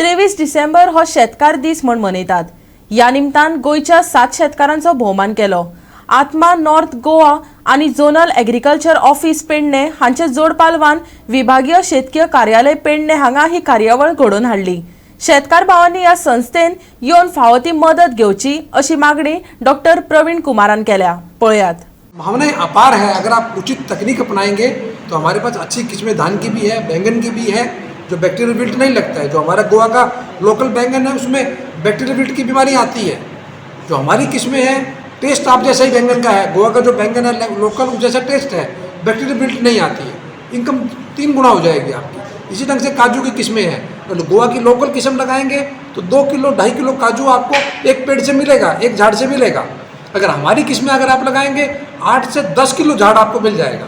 23 डिसेंबर हो शेतकार दीस म्हूण मनयतात. ह्या निमतान गोंयच्या 7 शेतकारांचो भोवमान केलो. आत्मा नॉर्थ गोवा आनी झोनल एग्रीकल्चर ऑफिस पेडणे हांचे जोड पालवान विभागीय शेतकीय कार्यालय पेडणे हांगा ही कार्यावळ घडोवन हाडली. शेतकार भावांनी ह्या संस्थेन येवन फावो ती मदत घेवची अशी मागणी डॉक्टर प्रवीण कुमारान केल्या. पळयात. भावनाएं अपार है. अगर आप उचित तकनीक अपनाएंगे तो हमारे पास अच्छी किस्में धान की भी है, बैंगन की भी है, जो बैक्टीरियल विल्ट नहीं लगता है. जो हमारा गोवा का लोकल बैंगन है, उसमें बैक्टीरियल विल्ट की बीमारी आती है. जो हमारी किस्में हैं, टेस्ट आप जैसा ही बैंगन का है. गोवा का जो बैंगन है लोकल, उस जैसा टेस्ट है, बैक्टीरियल विल्ट नहीं आती है. इनकम 3 गुना हो जाएगी आपकी. इसी ढंग से काजू की किस्में हैं, तो गोवा की लोकल किस्म लगाएंगे तो 2 किलो, 2.5 किलो काजू आपको एक पेड़ से मिलेगा, एक झाड़ से मिलेगा. अगर हमारी किस्में अगर आप लगाएंगे, 8 से 10 किलो झाड़ आपको मिल जाएगा.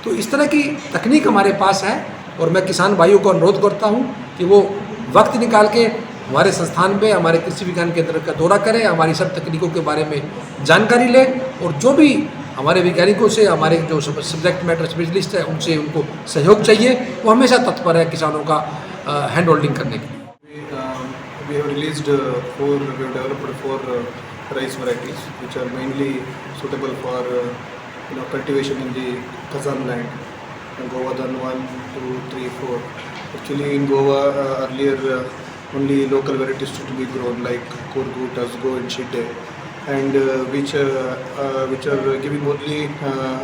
तो इस तरह की तकनीक हमारे पास है और मैं किसान भाइयों को अनुरोध करता हूँ कि वो वक्त निकाल के हमारे संस्थान में, हमारे कृषि विज्ञान केंद्र का दौरा करें, हमारी सब तकनीकों के बारे में जानकारी लें और जो भी हमारे वैज्ञानिकों से, हमारे जो सब्जेक्ट मैटर स्पेशलिस्ट है, उनसे उनको सहयोग चाहिए, वो हमेशा तत्पर है किसानों का हैंड होल्डिंग करने के लिए. We have released four, we have developed four rice varieties which are mainly suitable for cultivation in the Khazan land. Govardhan 1, 2, 3, 4. Actually, in Goa earlier only local varieties to be grown like Kurgu, Tasgo and Shidde, and which are giving only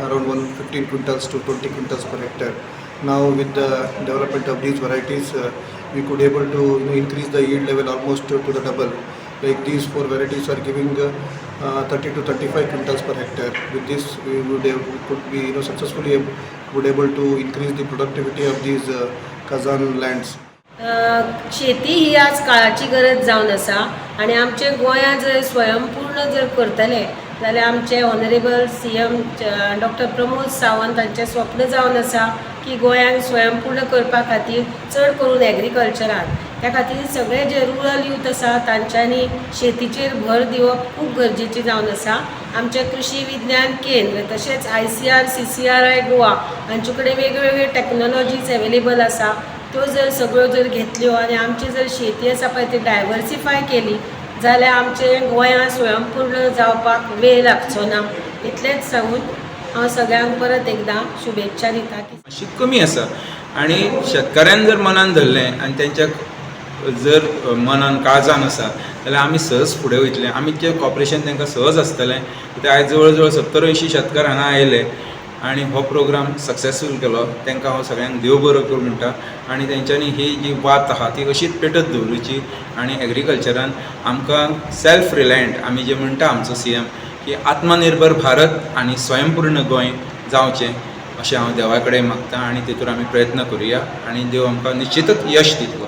around 115 quintals to 20 quintals per hectare. Now, with the development of these varieties, we could able to increase the yield level almost to the double. Like, these four varieties are giving 30 to 35 quintals per hectare. With this, we could be successfully would able to increase the productivity of these Khazan lands. शेती ही आज काळाची गरज जावन आसा आनी आमचे गोंयांत जर स्वयंपूर्ण जर करतले जाल्यार आमचे honourable CM doctor Pramod Sawant हांचें स्वप्न जावन आसा की गोंयांक स्वयंपूर्ण करपा खातीर, चड करून एग्रीकल्चरान. त्या खातीर सगळे जे रुरल यूथ आसा, तांच्यांनी शेतीचेर भर दिवप खूब गरजेचें जावन आसा. आमचें कृषी विज्ञान केंद्र तशेंच आयसीआर सीसीआरआय गोवा हांचे कडेन वेगवेगळे टॅक्नोलॉजीज अवेलेबल आसा. त्यो जर सगळ्यो जर घेतल्यो आनी आमची जर शेती आसा पळय ती डायवर्सिफाय केली जाल्यार आमचें गोंयांत स्वयंपूर्ण जावपाक वेळ लागचो ना. इतलेंच सांगून हांव सगळ्यांक परत एकदां शुभेच्छा दिता की मातशी कमी आसा आनी शेतकाऱ्यान जर मनान धरलें आनी तेंच्या जर मनान काळजान आसा जाल्यार आमी सहज फुडें वयतले. आमी तें कॉपरेशन तांकां सहज आसतलें. कित्याक आयज जवळ जवळ 70 80 शेतकार हांगा आयले आनी हो प्रोग्राम सक्सेसफूल केलो. तांकां हांव सगळ्यांक देव बरो करूं म्हणटा आनी तेंच्यांनी ही जी वात आहा ती अशीच पेटत दवरुची आनी एग्रीकल्चरान आमकां सेल्फ रिलायंट, आमी जे म्हणटा आमचो सीएम की आत्मनिर्भर भारत आनी स्वयंपूर्ण गोंय जावचें अशें हांव देवा कडेन मागता आनी तेतूर आमी प्रयत्न करुया आनी देव आमकां निश्चितच यश दितलो.